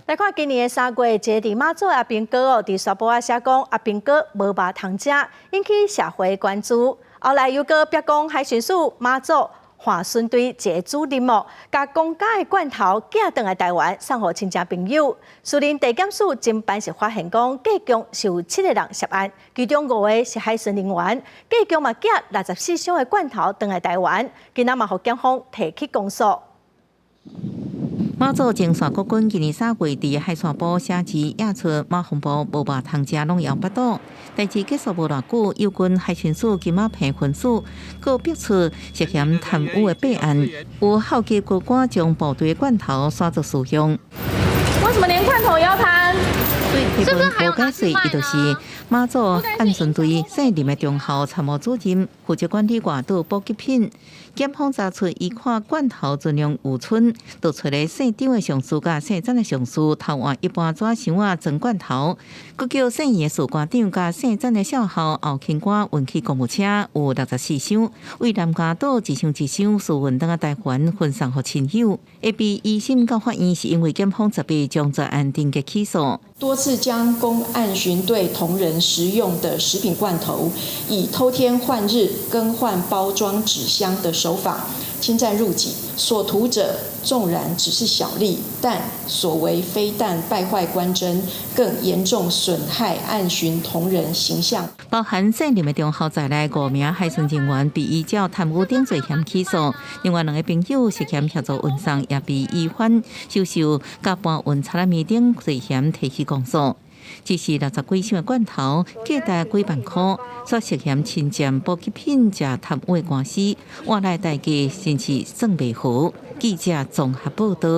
來看今年的3月，一个佇馬祖的阿兵哥哦，佇沙埔仔寫講阿兵哥無肉通食，引起社會關注。後來又閣逼供海巡署馬祖岸巡隊一个主任哦，共公家的罐頭寄轉來台灣，送予親戚朋友。士林地檢署偵辦時發現講，計共是有七個人涉案，其中五个是海巡人員，計共嘛寄64箱的罐頭轉來台灣，今仔嘛予檢方提起公訴。馬祖前線國軍今年3月佇海線埔寫字印出馬防部無肉通食攏枵腹肚。代誌結束無偌久，友軍海巡署金馬棚分署閣逼出涉嫌貪污的弊案，有校級高官將部隊罐頭徙做私用。為什麼連罐頭也要貪？對，提問無解釋，伊就是馬祖岸巡隊姓林的中校參謀主任，負責管理外島補給品。檢方查出伊看罐頭盡量有村，就揣咧姓張的上司佮姓曾的上司偷換一般紙箱仔裝罐頭，閣叫姓葉的士官長佮姓曾的少校後勤官運去公務車，有64箱，為南丫島一箱一箱私運轉來台灣分送予親友。會被移審到法院，是因為檢方10月將這案定結起訴。多次將公岸巡隊同仁食用的食品罐頭，以偷天換日、更換包裝紙箱的手法侵佔入己，所圖者縱然只是小利，但所為非但敗壞官箴，更嚴重損害岸巡同仁形象。包含姓林的中校在內五名海巡人員被依照貪污等罪嫌起訴，另外兩个朋友涉嫌協助運送，也被依反收受佮搬運賊仔物等罪嫌提起公訴。只是60幾箱的罐頭，價值幾萬箍，煞涉嫌侵佔補給品、食貪污的官司，換來代價真是算袂好。記者綜合報道。